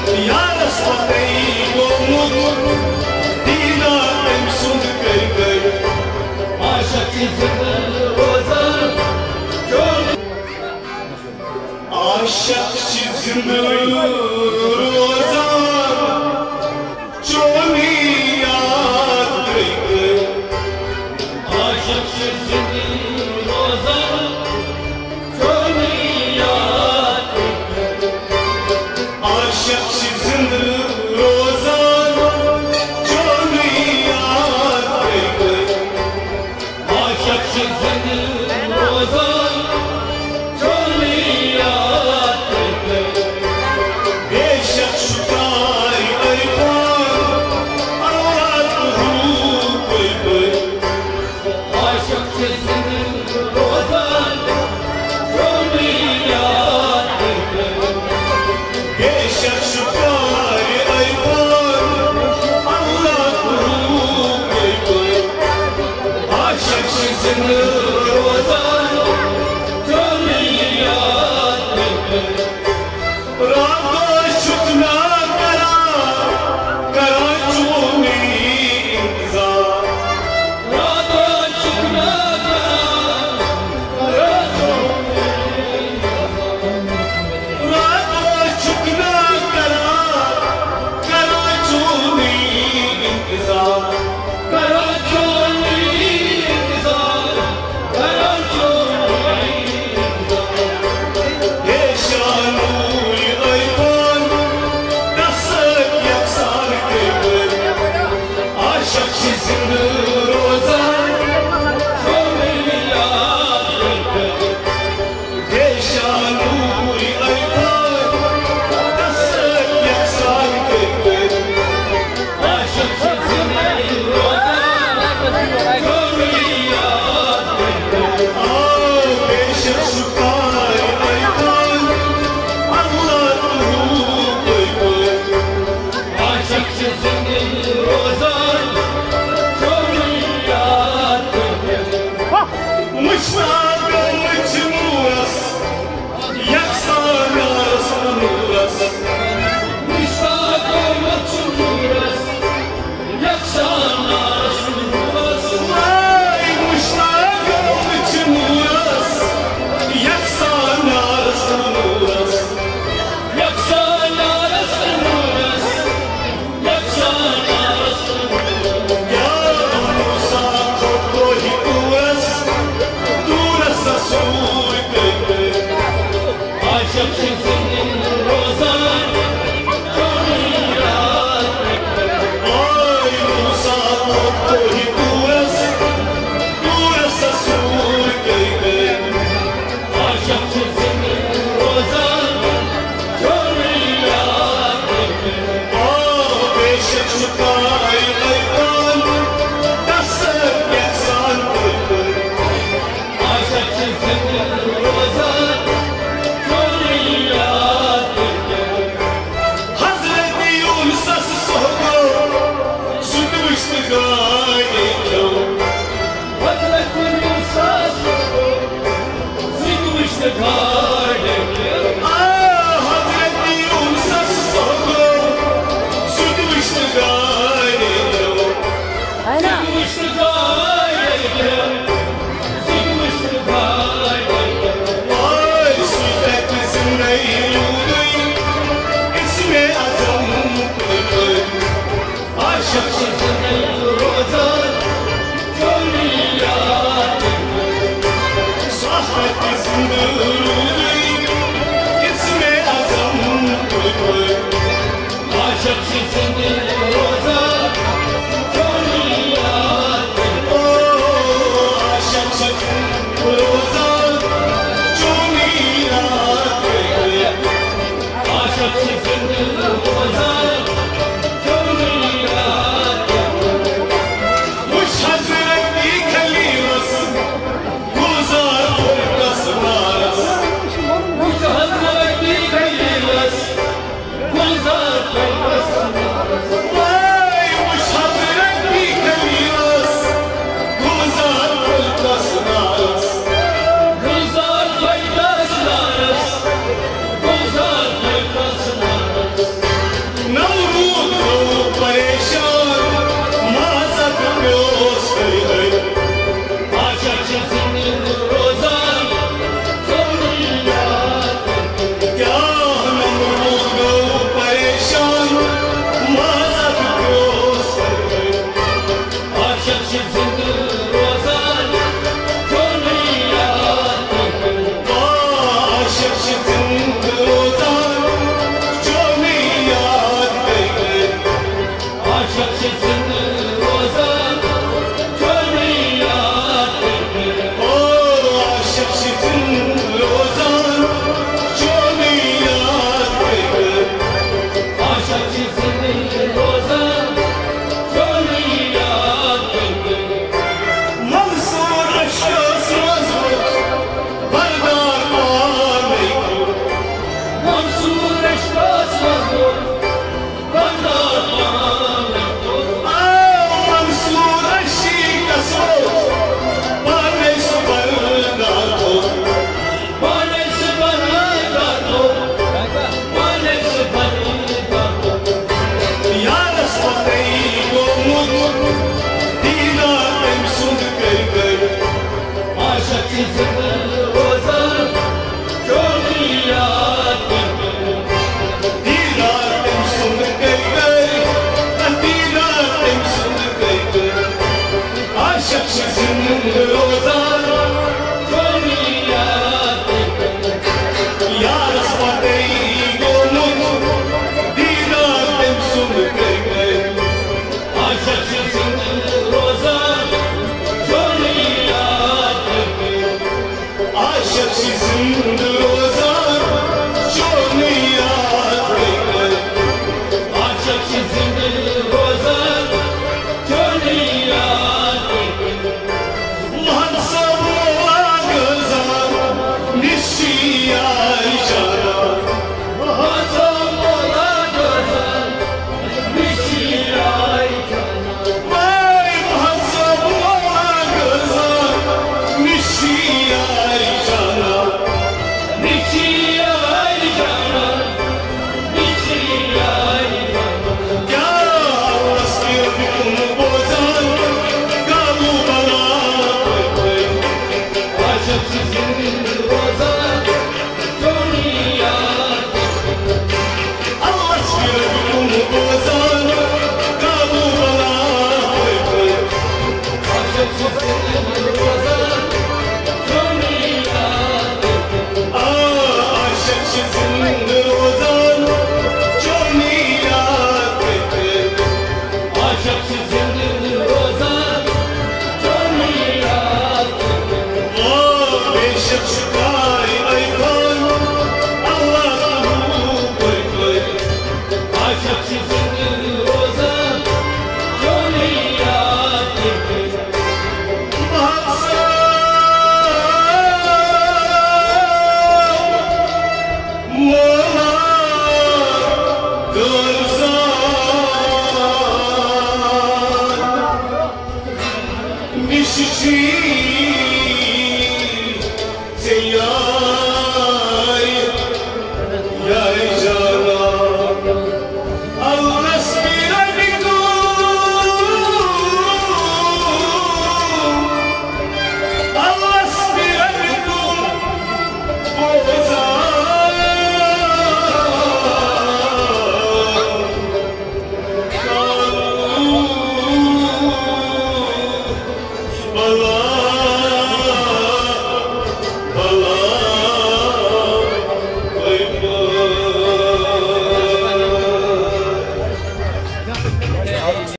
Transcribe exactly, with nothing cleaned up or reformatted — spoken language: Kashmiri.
یارس پتے گوٚمُت دیدار تٔمۍ سُنٛد کٔرۍ کٔرۍ۔ عاشق چھِ زِندٕ روزان چون۔ عاشق چھِ زِندٕ روزان چونٕے یاد کٔرۍ کٔرۍ۔ عاشق چھِ زِندٕ روزان چونٕے یاد کٔرۍ کٔرۍ۔ عاشق چھِ زِندٕ روزان چونٕے یاد کٔرۍ کٔرۍ۔ عاشق چھِ زِندٕ روزان چونٕے یاد کٔرۍ کٔرۍ۔ بے شک شُکار عرفان اللہ تہٕ روح کٔرۍ کٔرۍ۔ عاشق چھِ زِندٕ روزان چونٕے یاد کٔرۍ کٔرۍ۔ بے شک شُکار عرفان اللہ تہٕ روح کٔرۍ کٔرۍ۔ عاشق چھِ زِندٕ روزان چونٕے یاد کٔرۍ کٔرۍ۔ راتو چھُکھ نا کران، کران چونٕے انتظار۔ راتو چھُکھ نا کران، کران چونٕے انتظار۔ راتو چھُکھ نا کران، کران چونٕے انتظار۔ کران چونٕے انتظار۔ روزان کالو بلا پٔتۍ پٔتۍ۔ آ، عاشق چھِ زِندٕ روزان چونی یاد پٔتۍ پٔتۍ۔ عاشق چھِ زِندٕ روزان چونی یاد پٔتۍ پٔتۍ۔ آ، بے شک چھُ پاے اے خان اللہ تہٕ ہُہ پٔتۍ پٔتۍ۔ عاشق چھِ